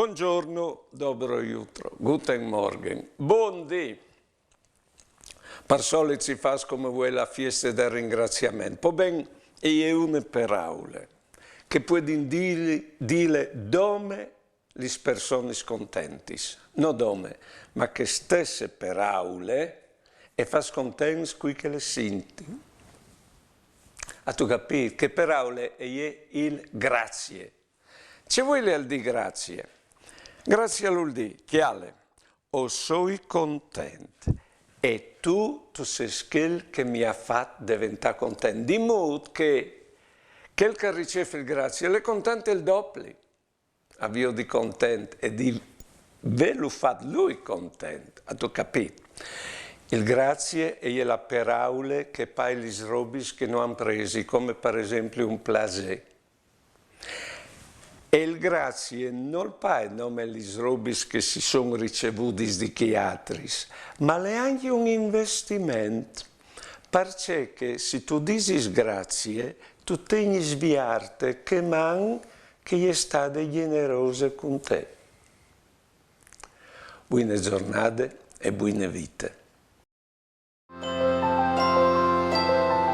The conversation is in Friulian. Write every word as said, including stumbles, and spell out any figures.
Bongiorno, dobro jutro, guten Morgen, bundì. Par solit si fâs come vuê la fieste dal ringraziament. Po ben, e je une peraule che puedin dî-, dîle dome lis personis contentis. No dome, ma chê stesse peraule e fâs contents cui che le sintin. Âstu capît? Chê peraule e je il grazie. Ce vuelial dî grazie? Grazie al vûl dî, cjale, o soi content e tu, tu sês chel che mi à fat deventâ content. Di mût che chel che al ricêf il grazie al è content il dopli. A viodi content e di vêlu fat lui content, âstu capît? Il grazie e je la peraule che e paie lis robis che nô àn presi, come par esempli un plasê. E il grazie nol paie nome lis robis che si son ricevudis di chei altris, ma al è ancje un investiment, parcè che se tu disis grazie, tu tegnis vierte chê man che e je stade gjenerose cun te. Buine zornade e buine vite.